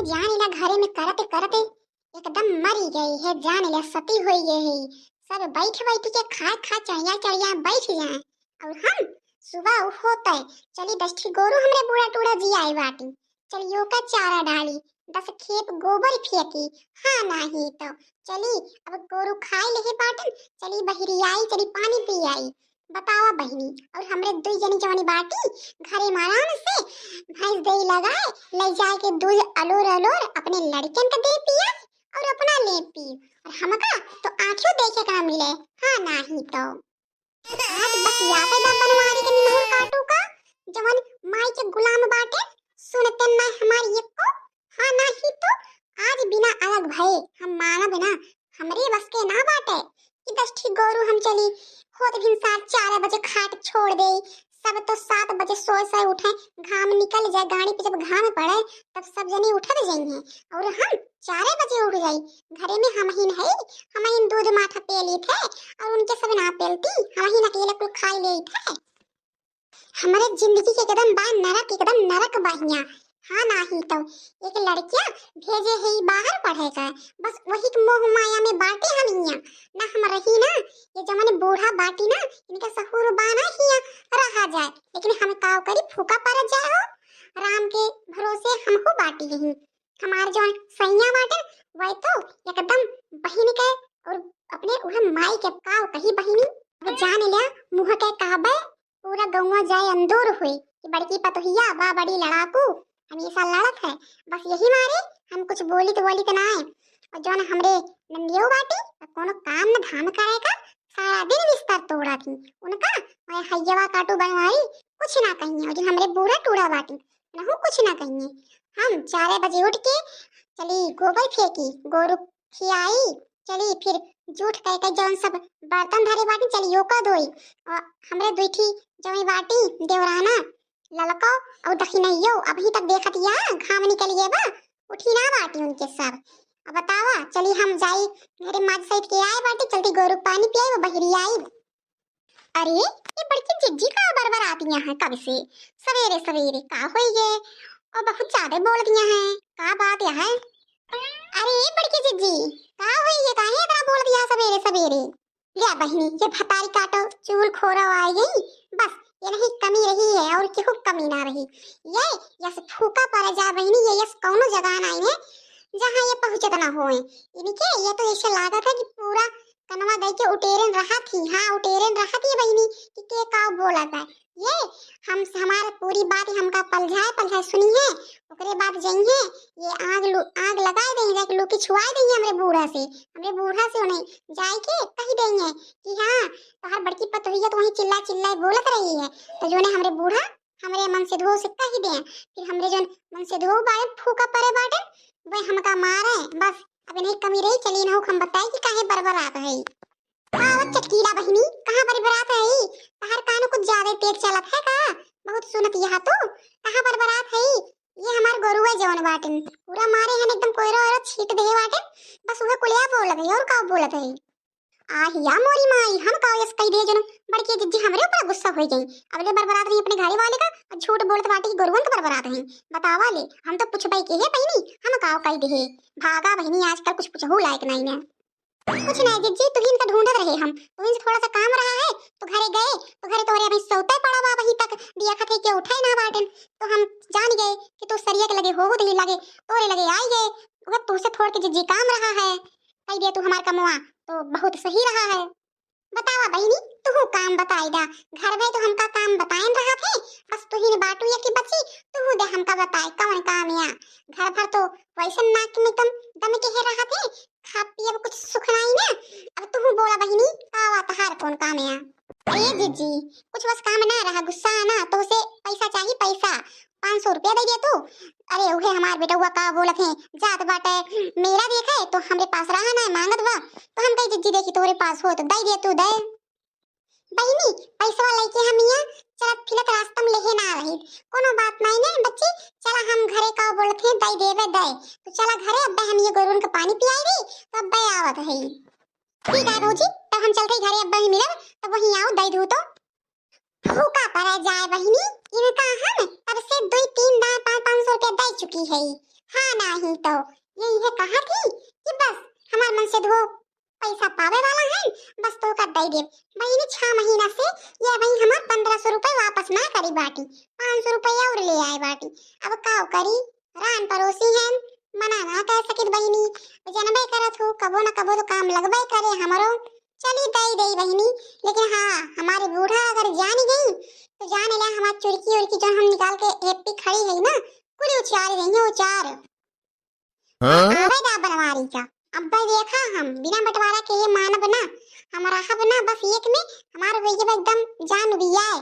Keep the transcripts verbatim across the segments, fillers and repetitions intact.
जान ला घरे में करते करते एकदम मरी गए है, जान ला सती होई गए है। सब बैठ बैठ के खाए खा चढ़िया चढ़िया बैठ जाए, और हम सुबह होते चली दस ठी गोरू हमरे बूढ़ा टूढ़ा जी आए बाटी, चलियो का चारा डाली, दस खेप गोबर फेंकी। हाँ नाही तो चली, अब गोरू खाए लेहे बाटन, चली बहिरी आई, चली पानी पी आई। बतावा बहिनी, और हमरे दुई जनी जवानी बाटी घरे में आराम से भैंस दही लगाए, ले जाए के दूध अलोर अलोर अपने लड़कन के दे पिया और अपना ले पी, और हमका तो आँखियों देखे का ना मिले। हाँ नाही तो आज बस यापे दा बनवारी के निमहूर काटू का, जवन माई के गुलाम बाटे, सुनते ना हमारी एको। हाँ नाही तो आज बिना अलग भये हम मानब ना, हमरे बस के ना बाटे कि दस ठी गोरू हम चली होत भिनसार चार बजे खाट छोड़ दे। सब तो सात बजे सोए सोए उठे, घाम निकल जाए, गाड़ी पे जब घाम पड़े तब सब जनी उठत जइहें, और हम चार बजे उठ जाई। घरे में हम ही नहीं, हम ही दूध माठा पेली थे, और उनके सब ना पेलती, हम ही अकेले कुल खाई लेई थे। हमरे जिंदगी के एकदम बा नरक, एकदम नरक बा हियाँ। हाँ नाही तो एक लड़किया भेजे है ई बाहर पढ़े का, बस वही के मोह माया में बाटे हम हियाँ। ना हम रही ना, ये जमाने बूढ़ा बाटी ना, इनका सहूर बाना हियाँ रहा जाए, लेकिन हम काव करी, फूका पर जाए हो। राम के भरोसे हमहू बाटी यही। हमार जौन सैया बाटे, वह तो एकदम बहिन के और अपने उहे माई के काव कही बहिनी। अब जान लिया, मुँह के कहबे पूरा गौवा जाए अंदूर हुई कि बड़की पतोहिया बा बड़ी लड़ाकू, हमेशा लड़त है। बस यही मारे हम कुछ बोलित वोलित ना है। और जौन हमरे नंदियो बाटी, त कोनो काम न धाम करे का, सारा दिन बिस्तर तोड़ा थी। उनका मैं हइयवा काटू बनवाई, कुछ ना कहिए। और जो हमरे बूढ़ा टूढ़ा बाटी, नहु कुछ ना कहिए। हम चार बजे उठ के चली गोबर फेंकी, गोरू खियाई, चली फिर जूठ कह के जौन सब बर्तन धरे बाटी, चली ओका धोई। और हमरे दुई ठी जौन बाटी देवराना, ललको और दखिनैयो, अभी तक देखत या घाम निकल गए बा, उठी ना बाटी उनके सब। अब बतावा, चली हम जाई घरे माज सहित के आए बाटी, चलती गोरू पानी पियाई, वो बहिरी आई। अरे, ये बड़की जिज्जी का बरबरातियां हैं कब से? सवेरे सवेरे का होई गए? और बहुत ज्यादा बोल दिया हैं, का बात यह है? अरे, ये बड़की जिज्जी, का होई गए, काहे इतना बोल दिया सवेरे सवेरे? लिया बहिनी, ये भतारी काटो, चूल खोरो आ गई, बस ये नहीं कमी रही है और केहू कमी ना रही। ये यस फूका पर जा बहिनी, ये यस कौनो जगह ना आई है जहाँ ये पहुँचत ना होए। इनके ये तो ऐसे लागत है कि पूरा कनवा दई के उटेरन रहत ही, हाँ, उटेरन रहत ही बहिनी कि के का बोलत है। ये हम, हमार पूरी बात हमका पलझाए पलझाए सुनी है, ओकरे बाद जइहे। ये आग लू-, आग लगाए देंगे, जाके लूकी छुआए देंगे हमरे बूढ़ा से, हमरे बूढ़ा से उन्हें जाए के कही देंगे कि हाँ, तोहर बड़की पतोहिया तो वहीं चिल्ला चिल्ला बोलत रही है, तो जो ने हमरे बूढ़ा हमरे मन से धो से कही दे, फिर हमरे जौन मन से धो बाटे फूका परे बाटे, वे हमका मारे। बस अब नहीं कमी रही, चली इनहू हम बताई कि काहे बरबरात है। आवा चटकीला बहिनी, कहाँ बरबरात है? तहार कानो कुछ ज्यादा तेज चलत है का? बहुत सुनत यहा तू, कहाँ बरबरात है? ये हमार गोरुआ जवन बाटिन, पूरा मारे हन एकदम कोयरा ओयरा छीट दे बाटिन, बस उहे कुलिया बोलत है और का बोलत है? आहिया मोरी माई, हम का यस कही दे जनु, बड़की जिज्जी हमरे ऊपर गुस्सा हो गई। अबले बरबरात नहीं अपने घरे वाले का, और झूठ बोलत बाटी कि गोरुअन का बरबरात है। बतावा ले, हम तो पूछबे के है बहिनी, हम का कही दे। भागा बहिनी, आजकल कुछ पूछहू लायक नहीं ने। कुछ नहीं जिज्जी, तुहिन का ढूंढत रहे हम, तुहिन से थोड़ा सा काम रहा है तो घरे गए, तो घरे तोहरे अभी सोते पड़ा बा, अभी तक दिया खथे के उठे ना बाटन, तो हम जान गए कि तू सरिया के लगे हो, तो लगे तोरे लगे आई गए। वह तुझसे थोड़ के जिज्जी काम रहा है, कही दिया तू हमार कमवा तो बहुत सही रहा है। बतावा बहिनी, तुहू काम बताई दा, घर में तो हमका काम बताएन रहा थे, बस तुहिन बाटू या कि बची, तुहू दे हमका बताए कौन काम या। घर भर तो वैसन नाक में दम, दम के है रहा थे, खा पिए कुछ सुख नाई ना। अब तुहू बोला बहिनी, का हुआ तहार कौन काम है? ए जिज्जी, कुछ बस काम ना रहा, गुस्सा ना, तो से पैसा चाही, पैसा, पाँच सौ रुपया दे दे तू। अरे उहे हमार बेटउआ का बोलत है, जात बाटे मेला देखे, तो हमरे पास रहा ना, मांगत बा, तो हम कही जिज्जी देखी तोरे पास हो तो दे दे तू, दे। बहिनी, पैसवा लेके हम यहाँ चलत फिरत रास्ता में लेहे ना रही। कोनो बात नहीं ने बच्ची, चला हम घरे का बोलत है, दई देवे दे। तो चला घरे, अब्बे हम ये गोरुन के पानी पियाई दी, तो अब्बे आवत है। ठीक है भौजी, तब हम चलते ही घरे, अब्बे ही मिलब, तब वहीं आओ, दई दू तो। फूका परे जाए बहिनी, इनका हम तब से दुई तीन दाए पाँच पाँच सौ रुपया दे चुकी है। हाँ, नाही तो ये, ये कहा थी कि बस हमार मन से धो पैसा पावे वाला है, बस तोका दे देब। बहिनी, छह महीना से ये भाई हमार पन्द्रह सौ रुपये वापस ना करी बाटी, पाँच सौ रुपये और ले आए बाटी। अब का करी, रान पड़ोसी हैं, मना ना कर सकित बहिनी। जनबे करत हो, कबो न कबो तो काम लगबे करे हमरो। चली दई दई बहिनी, लेकिन हाँ, हमारे बूढ़ा अगर जानी गई तो जान ले, हमार चुरकी उरकी जो हम निकाल के एप्पी खड़ी है ना, पूरी उचार रही है, उचार। हाँ? आवे दा बनवारी का। अब भाई देखा, हम बिना बंटवारा के ये मानब ना, हम रहब ना, बस एक में हमार होई जब एकदम जान उबियाए।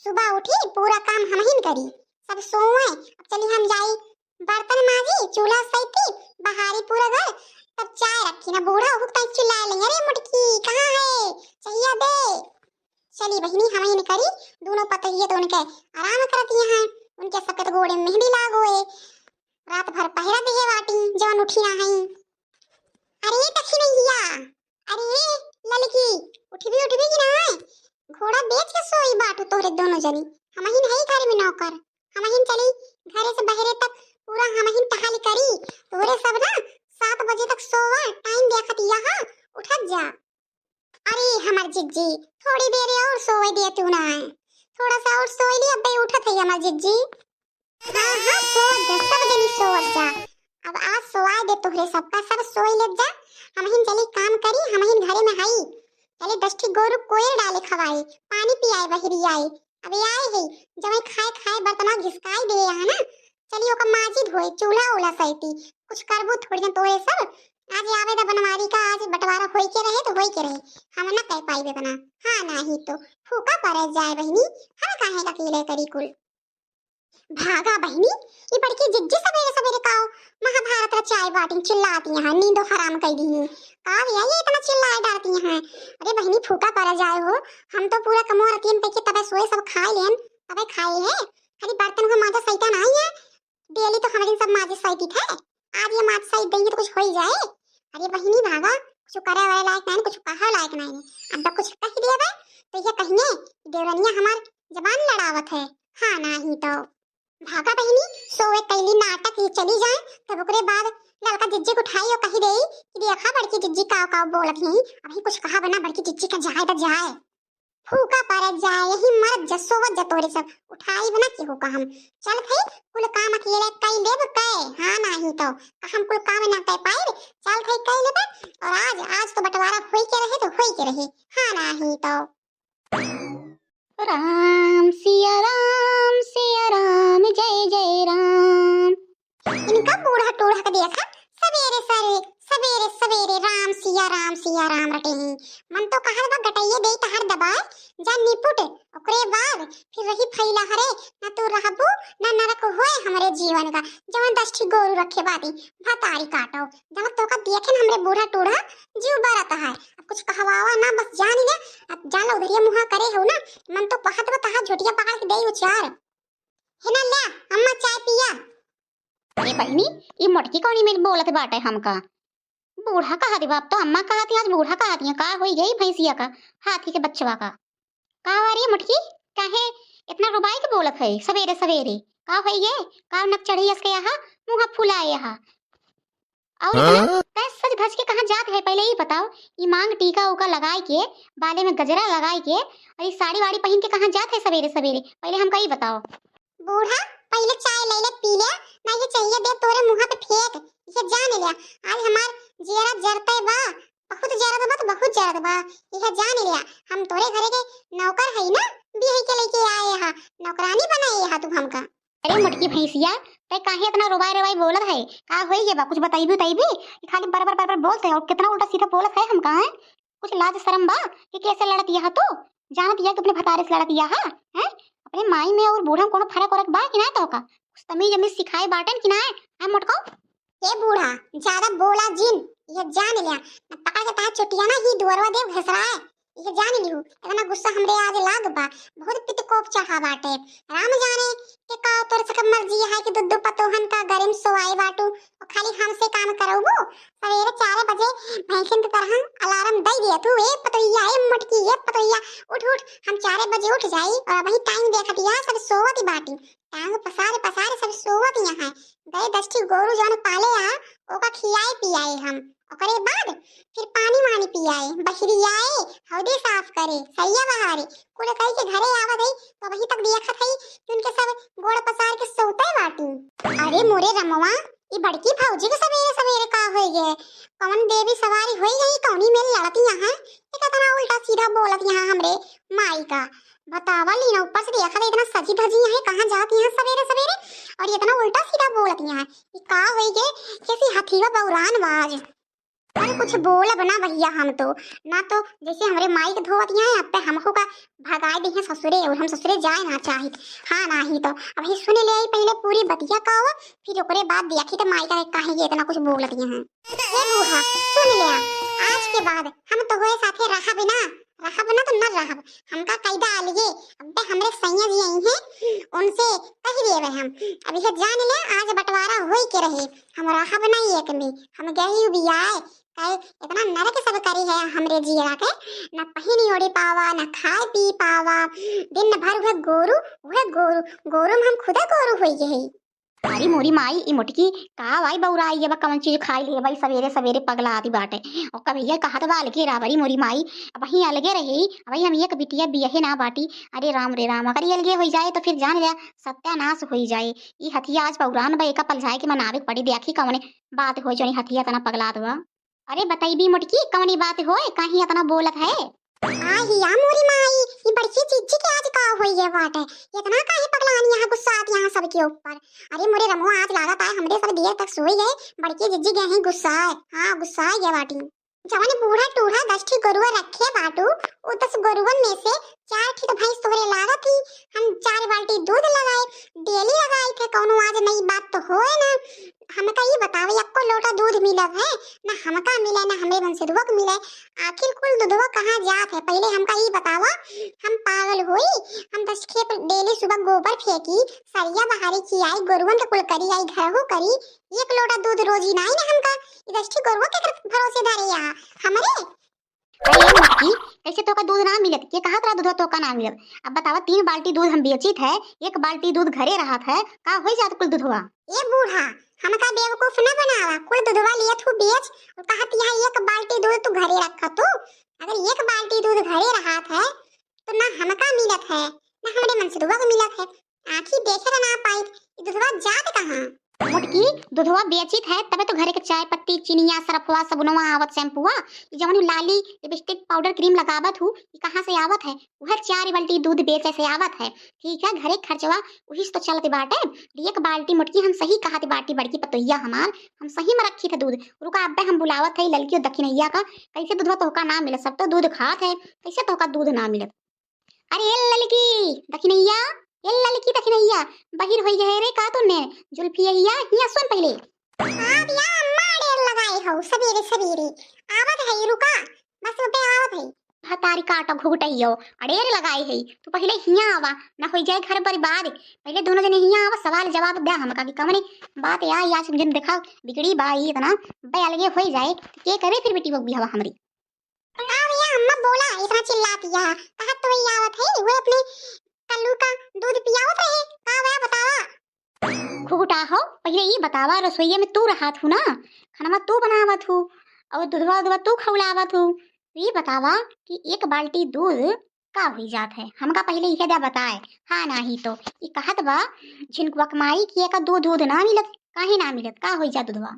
सुबह उठी, पूरा काम हमहिन करी, सब सोए। अब चली हम जाई बर्तन माजी, चूल्हा सैती, बहारी पूरा घर, तब चाय रखी ना। बूढ़ा हुक तक चिल्लाए लेंगे, "अरे मोटकी, कहाँ है? चाहिए दे।" चली बहिनी, हमहिन करी, दोनों पतोहिए तो उनके आराम करती हैं, उनके सफेद गोड़े में मेहंदी लागो है। रात भर पहरा दिए बाटी, जवन उठी ना हई। अरे दखिनैया, अरे ललकी, उठबी उठबी कि ना? घोड़ा बेच के सोई बाटू तोहरे दोनों जनी। हमहिन हई घर में नौकर, हमहिन चली घरे से बहरे तक पूरा हमहिन टहल करी। तोहरे सब ना सात बजे तक सोवा, टाइम देखत यहाँ उठत जा। अरे हमार जिज्जी, थोड़ी देर और सोवे दे तू ना है, थोड़ा सा और सोई ली, अब्बे उठत है हमार जिज्जी। हाँ हाँ, सोवत जा, सब जनी सोवत जा। अब आज सोवाए दे तोहरे सबका, सब सोई लेत जा। हमहिन चली काम करी, हमहिन घरे में हई। चले दस ठी गोरू कोयर डाले खवाए, पानी पियाए बहरी आए। अबे आए है, जमे खाए खाए बर्तना घिसकाई दे यहाँ ना। चली ओका माजी धोए, चूल्हा उल्हा सैती, कुछ करबू थोड़ी जन तोहरे सब। आज आवे दा बनवारी का, आज बंटवारा होई के रहे तो होई के रहे, हम ना कह पाई इतना। हाँ नाही तो फूका पड़ जाए बहिनी, हम काहे का अकेले करी कुल। भागा बहिनी, ई बड़की जिज्जी सबेरे सबेरे काओ महाभारत रचाए बाटिन, चिल्लाती हैं, नींदो हराम कर दी हैं। का भैया ये इतना चिल्लाए डरती हैं? अरे बहिनी फूका पड़ जाए हो, हम तो पूरा कमोर रतियन पे के तबे सोए सब खाए लेन, तबे खाए है। खाली बर्तन को माजा सैता नहीं है, डेली तो हमारे सब माजे सैती थे, आज ये माज सैत देंगे तो कुछ हो ही जाए। अरे बहिनी भागा, कुछ करे वाले लायक नहीं, कुछ कहे लायक नहीं। अब कुछ कह दिया बे तो ये कहिए देवरनिया हमार जबान लड़ावत है। हाँ नाही तो भागा बहिनी, सोवे कैली नाटक, ये चली जाए, तब ओकरे बाद लड़का जिज्जी के उठाई और कही दे कि देखा बड़की जिज्जी काव काव बोलत ही, अभी कुछ कहा बना बड़की जिज्जी का जाए तो जाए। फूका पड़ जाए, यही मरत जा, सोवत जा तोरे सब, उठाई बना केहू का हम। चल थे, कुल काम अकेले कई लेब कई, हाँ नाही तो, हम कुल काम ना कर पाए, चल थे कई लेबे, और आज, आज तो बंटवारा होई के रहे तो होई के रहे, हाँ नाही तो। राम सिया राम सिया राम जय जय राम। इनका बूढ़ा टूढ़ा के देखा, सवेरे सरे, सवेरे सवेरे राम सिया राम सिया राम रटे हैं। मन तो कहत बा गटैये दे तहार दबाए, जा निपुट, ओकरे बाद फिर रही फैला हरे, ना तू रहबू, ना नरक होए हमरे जीवन का। जवन दस ठी गोरू रखे बाती, भतारी काटो, जब तोका देखे न हमरे बूढ़ा टूढ़ा, जीव बरत है। अब कुछ कहवावा ना, बस जान ले, अब जान ला उधरिया मुहा करे हो ना, मन तो कहत बा तहार झोटिया पकड़ के दे उचार। है ना, ले, अम्मा चाय पिया। ए बहिनी, ई मोटकी कौनी में बोलत बाटे हमका? बूढ़ा कहत बा, अब तो अम्मा कहत ही, आज बूढ़ा कहत ही, का होई गई भैंसिया का, हाथी के बच्चवा का? का हो रे मोटकी, काहे इतना रुबाई के बोलत है सवेरे सवेरे? का होई गे? का नक चढ़ी अस के यहाँ मुँह फुलाए यहाँ? और इतना हाँ? तै सज धज के कहाँ जात है, पहले ही बताओ। ई मांग टीका उका लगाए के, बाले में गजरा लगाए के, और ई साड़ी वाड़ी पहन के कहाँ जात है सवेरे सवेरे, पहले हमका ई बताओ। बूढ़ा, पहले चाय ले ले, पी ले, ना ये चाहिए दे तोरे मुँह पे फेंक, ये जान ले। आज हमार जियरा जरते बा, बहुत जरत बा, तो बहुत जरत बा, ये जान ले। हम तोरे घरे के नौकर है ना, बियाह के लेके आए हा, नौकरानी बनाए हा तू हमका। अरे मोटकी भैंसिया, तै काहे इतना रोवाई रोवाई बोलत है? का होई गे बा? कुछ बताइबी उताइबी? ई खाली बर बर बर बर बोलत है और कितना उल्टा सीधा बोलत है हमका, हैं? कुछ लाज शरम बा कि कैसे लड़त यह तू? जानत यह कि अपने भतारे से लड़त यह, हैं? अपने माई में और बूढ़ा में कोनो फर्क वरक बा कि ना तोहका? कुछ तमीज अमीज सिखाए बाटन कि ना, हैं मोटको? ए बूढ़ा, ज्यादा बोला जिन, यह जान लिया, न पकड़ के तहार चुटिया ना ही दुअरवा देव घसराए। यह जान लिहू, इतना गुस्सा हमरे आज लाग बा, बहुत पित कोप चढ़ा बाटे। राम जाने के का तोर से मर्जी है कि दू दू पतोहन का गरम सोआए बाटू, और खाली हमसे काम करौबू। सवेरे चार बजे भैंसिन के तरह अलार्म दे दिया तू, ए पतोहिया, ए मोटकी, ए पतोहिया, उठ उठ, हम चार बजे उठ जाई और अबही टाइम देखत या सब सोवत ही बाटी, टांग पसारे पसारे सब सोवत यहाँ गए दस ठी गोरू जौन पाले आ, ओका खियाए पियाए हम। ओकरे बाद फिर पानी वानी पियाए, बहरियाए, हौदी साफ करे, सरिया बहारे, कुल कई के घरे आवत हई, तो अबही तक देखत हई कि उनके सब गोड़ पसार के सोते बाटी। अरे मोरे रमवा, ई बड़की भौजी के सबेरे सबेरे का होई गए? कौन देवी सवारी होई गई, कौनी मेल लड़ती यहाँ? ये कितना उल्टा सीधा बोलत यहाँ हमरे माई का। बतावा लीना, ऊपर से देखा था इतना सजी धजी यहाँ कहाँ जाती यहाँ सबेरे सबेरे, और ये इतना उल्टा सीधा बोलत यहाँ। ये का होई गए, कैसी हथीवा बौरान बाज। अरे कुछ बोलब ना भैया हम तो, ना तो जैसे हमरे माई के धोवत यहाँ, अब पे हमको का भगाए दी है ससुरे, और हम ससुरे जाए ना चाहित। हाँ नाही तो अबही सुन ले आई पहले पूरी बतिया का हुआ, फिर ओकरे बाद देखी तो माई का काहे ये इतना कुछ बोलत यहाँ। ए बूढ़ा, सुन ले, आज के बाद हम तो होए साथे रहब ना, रहब ना तो न रहब, हमका कैदा अलगे। अबे हमरे सैया जी आई हैं, उनसे कह देवे हम। अब यह जान ले, आज बंटवारा होई के रहे, हम रहब नहीं एक में, हम गई बियाए। काहे इतना नरक सब करी है हमरे जियरा के, न पहिनी ओढ़ी पावा, न खाए पी पावा, दिन भर वह गोरू, वह गोरू, गोरू में हम खुदा गोरू होई गई। अरे मोरी माई, ई मोटकी का वाई बौराई है बा, कवन चीज खाई ले भाई, सवेरे सवेरे पगला आती बाटे। और कब भैया कहा तो अलगे रहा बड़ी मोरी माई, अब वहीं अलगे रही, अब वहीं हम एक बिटिया बियहे ना बाटी। अरे राम रे राम, अगर ये अलगे होई जाए तो फिर जान लिया सत्यानाश होई जाए। ई हथिया आज बौरान बा, एका पलझाए के मनावे के पड़ी, देखी कवने बात हो जौन हथिया तना पगलात बा। अरे बतैबी मोटकी, कवनी बात होए, काहे इतना बोलत है? आ हिया मोरी माई, ई बड़की जिज्जी के आज का होई गए बाटे? इतना काहे पगलानी यहाँ गुस्सात यहाँ सबके ऊपर? अरे मोरे रमो, आज लागत आए हमरे सब देर तक सोई गए, बड़की जिज्जी गए हैं गुस्साए, हाँ गुस्साए गए बाटी। जवन बूढ़ा टूढ़ा दस ठी गोरुआ रखे बाटू, उ दस गोरुअन में से चार ठी तो भैंस तोहरे लागत ही, हम चार बाल्टी दूध लगाए, डेली लगाई थे, कौनो आज नई बात तो होए ना। हमका ई बतावा, एक्को लोटा दूध मिलब है? ना हमका मिले, ना हमरे मनसेधुआ के मिले। आखिर कुल दूधवा कहाँ जात है? पहले हमका ई बतावा, हम पागल होई? हम दस खेप डेली सुबह गोबर फेंकी, सरिया बहारी, खियाई, गोरुअन के कुल करी, आई घरहू करी, एक लोटा दूध रोजी नाई ना हमका। ई दस ठी गोरुआ के भरोसे धरे यहाँ हमरे? अरे मोटकी, कैसे तोका दूध ना मिलत? के कहत रहा दूधवा तोका ना मिलत? अब बतावा, तीन बाल्टी दूध हम बेचित है, एक बाल्टी दूध घरे रहत है, का होई जात कुल दूधवा? ए बूढ़ा, हमका बेवकूफ न बनावा, कुल दूधवा लियत हूँ बेच, और कहत यहाँ एक बाल्टी दूध तू घरे रखत हूँ। अगर एक बाल्टी दूध घरे रहत है तो ना हमका मिलत है, ना हमरे मनसेधुआ के मिलत है। आँखी देखे ना पाइत, ई दूधवा जात कहाँ? मोटकी, दूधवा बेचित है, तबे तो घरे के चाय पत्ती, चीनिया, सरफवा, सबुनवा आवत, शैम्पुआ, ई जवन लाली, लिपस्टिक, पाउडर, क्रीम लगावत हूँ, ई कहाँ से आवत है? वह चार बाल्टी दूध बेचे से आवत है। ठीक है, घरे के खर्चवा उही से तो चलत बाटे। एक बाल्टी मोटकी, हम सही कहत बाटी बड़की पतोहिया हमार, हम सही में रखी थे दूध। रुका, अब्बे हम बुलावत है ललकी और दखिनैया का, कैसे दूधवा तोहका ना मिलत? सब तो दूध खात है, कैसे तोहका दूध ना मिलत? अरे ए ललकी दखिनैया, ए ललकी दखिनैया, बहिर होई गए रे का तूने? जुल्फिया हिया, हिया सुन पहले। हाँ बिया अम्मा, अड़ेर लगाए हो सबेरे सबेरे। आवत है, रुका, बस उठे आवत है। हतारी काटो घुघटैयो, अड़ेर लगाए है, तू पहले हिया आवा, ना होई जाए घर बर्बाद। पहले दोनों जने हिया आवा, सवाल जवाब दे हमका कि कवने बात या, या समझन देखा बिगड़ी बा ई इतना, बे अलगे होई जाए, तो के करे फिर बेटी बहू बियाहवा हमरी? का भैया अम्मा बोला, इतना चिल्लाती है, कहा तो वही आवत है, वो अपने कल्लू का दूध पियावत रहे, का भैया बतावा? घुघटा हो, पहले ई बतावा, रसोईया में तू रहत हूँ ना, खाना तू बनावत हूँ, और दूधवा उधवा तू खौलावत हूँ, तो ई बतावा कि एक बाल्टी दूध का हुई जात है, हमका पहले इहे द्या बताए। हाँ नाही तो ई कहत बा झिनकुआ के माई कि एका दूध दूध ना मिलत, काहे ना मिलत, का हुई जात दूधवा?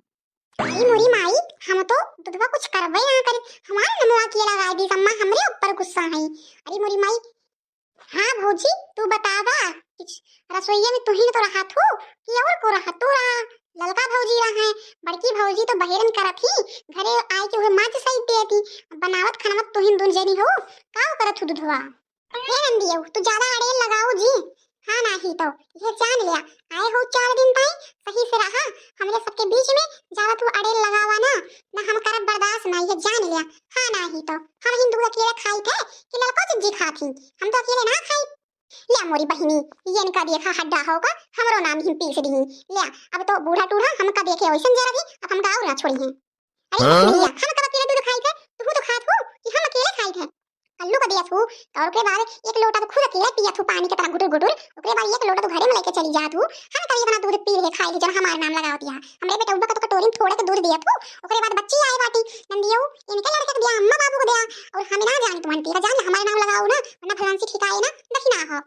अरे मोरी माई, हम तो दुधवा कुछ करबे ना करी, हमारे नमवा के लगाए दी अम्मा, हमरे ऊपर गुस्सा है। अरे मोरी माई, हाँ भौजी, तू बतावा कि रसोईया में तू ही तो रहा थू कि और को रहा? तू रहा, ललका भौजी रहा है, बड़की भौजी तो बहेरन करत ही, घरे आए के हुए माच सही देती, बनावत खाना तू ही दुन जनी हो, का करत हूँ दुधवा? हे नंदियो, तू ज्यादा अड़ेल लगाओ जी। हाँ नाही तो, ये जान लिया, आए हो चार दिन ताई, सही से रहा, हमरे सबके बीच में ज्यादा तू अड़ेल लगावा ना, ना हम करब बर्दाश्त ना, ये जान लिया। हाँ नाही तो, हम हिंदू अकेले खाई थे कि लड़को जिज्जी खात ही, हम तो अकेले ना खाई। ले मोरी बहिनी, ये इनका देखा हड्डा होगा, हमरो नाम ही पीस दी। ले, अब तो बूढ़ा टूढ़ा हमका देखे वैसन जरा भी, अब हमका और ना छोड़ी है। अरे हाँ? भैया, हम कब अकेले दूध खाई थे, तू तो खात हो कि हम अकेले खाई थे? कल्लू का दिया थू, और ओकरे बाद एक लोटा तो खुद अकेले पिया थू पानी के तरह गुटुर गुटुर। ओकरे बाद एक लोटा तो घरे में लेके चली जा थू। हम कभी इतना दूध पी ले खाई ले, जब हमारे नाम लगावत यहाँ हमरे बेटउबा का तो कटोरी में थोड़े के दूध दिया थू। ओकरे बाद बच्ची आए बाटी नंदियो, इनके लड़के के दिया, अम्मा बाबू को दिया, और हमें ना जानी तुम्हारी तीरा जान हमारे नाम लगाओ ना, वरना भगवान से ठिकाए ना दखिना हो।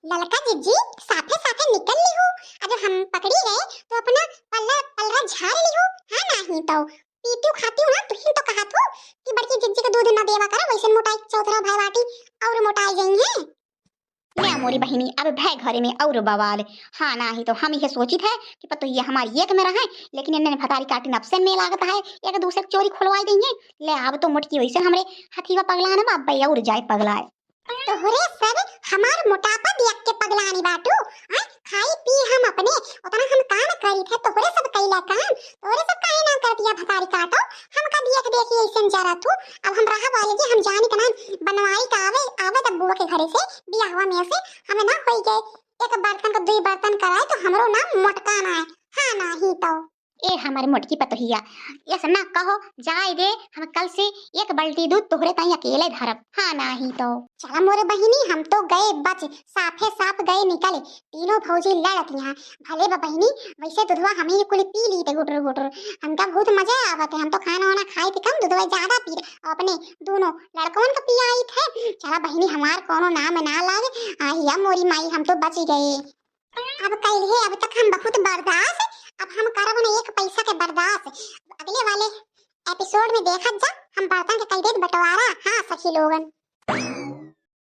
ललका जिज्जी, साफे साफे निकल ली हो। अब हम पकड़ी गए तो अपना पल्ला पलरा झाड़ ली हो। हाँ नाही तो पीटू खाती हो ना, तुहिन तो कहा थू कि बड़की जिज्जी का दूध ना देवा करा, वैसे मोटाई चौथरा भाई बाटी और मोटाई गई है। ले मोरी बहिनी, अब भय घरे में और बवाल। हाँ नाही तो हम ये सोचित है कि पतोहिया हमारी एक में रहे, लेकिन इन्हें भतारी काटी नफसन में लागत है, एक दूसरे के चोरी खुलवाई देंगे। ले अब तो मोटकी वैसे हमरे हथीवा पगला ना बाबा और जाए पगलाए। तोहरे सब हमार मोटापा देख के पगलानी बाटू। आय, खाई पी हम अपने, उतना हम काम करी थे, तोहरे सब कैला काम, तोहरे सब काहे ना कर दिया भतारी काटो, हमका देख देख के ऐसन जरा तू। अब हम रहा वाले जी, हम जानी के ना बनवाई का आवे, आवे तब बुआ के घरे से, बियाहवा में से हमें ना होई गए, एक बर्तन का दुई बर्तन कराए तो हमरो नाम मोटका ना है। हाँ नाही तो। ए हमर मोटकी पतोहिया, ऐसा ना कहो, जाए दे, हम कल से एक बाल्टी दूध तोहरे ताई अकेले धरब। हाँ नाही तो। चला मोरे बहिनी, हम तो गए बच, साफे साफ गए निकले, तीनों भौजी लड़त यहाँ। भले बा बहिनी, वैसे दूधवा हम ही कुल पी ली थे गुटुर गुटुर, हमका बहुत मजा आवत है, हम तो खाना वाना खाए थे कम, दूधवा ज्यादा पी रहे, अपने दोनों लड़कवन का पियाई थे। चला बहिनी, हमार कोनो नाम ना लागे, आहिया मोरी माई, हम तो बच गए। अब कइले, अब तक हम बहुत बर्दाश्त, अब हम करब न एक पैसा के बर्दाश्त। अगले वाले एपिसोड में देखत जा, हम बर्तन के कइ देत बंटवारा। हाँ सखी लोगन।